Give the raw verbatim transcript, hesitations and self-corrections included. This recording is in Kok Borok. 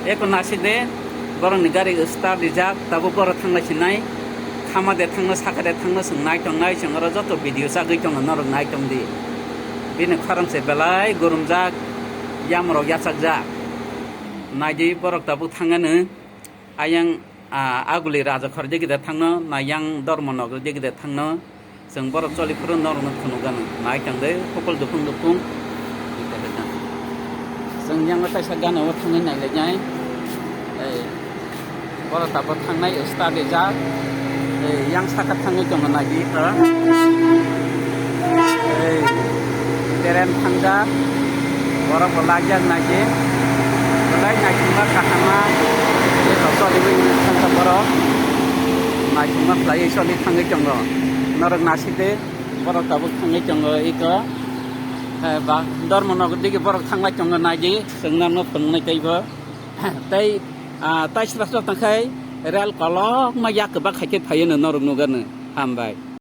Eko nasi de, borok ni gari start rijak, tabuk borok thangna sinai. Khama de thangno, saka de thangno, chwng nai tong nai, chwng oro joto video chagwi tongo, norok nai tong di. Bini khorang se belai gurumjak, yamrok yachakjak. Nai di borok tabuk thangano, ayang, ah, aguli rajakhor digi de thangno, nai yang dormo nog digi de thangno. Chwng borok choli phuru norokno phunukgano. Nai tong de, hokol dukung dukung. Chwng yang kaisa gana o thangwi nai lai nai. Ei, borok tabuk thangnai start rijak. Ei, yang saka thangwi tongo nai di kha. Ei, train thangjak. Borok bo lajak nai di. Belai naisingma kahama. Ei, choli wi thangkha borok. Naisingma khlaiwi choli thangwi tongo. Norok nasi de. Borok tabuk thangwi tongo iko. Eh, ba, dormo nog digi borok thanglai tongo nai di, chwng norokno phunuknai teibo. Tei, ah, tai sra sra tongkhai rel kolokma yak kwbak hai khe phaiwi no norok nukgano. Hambai.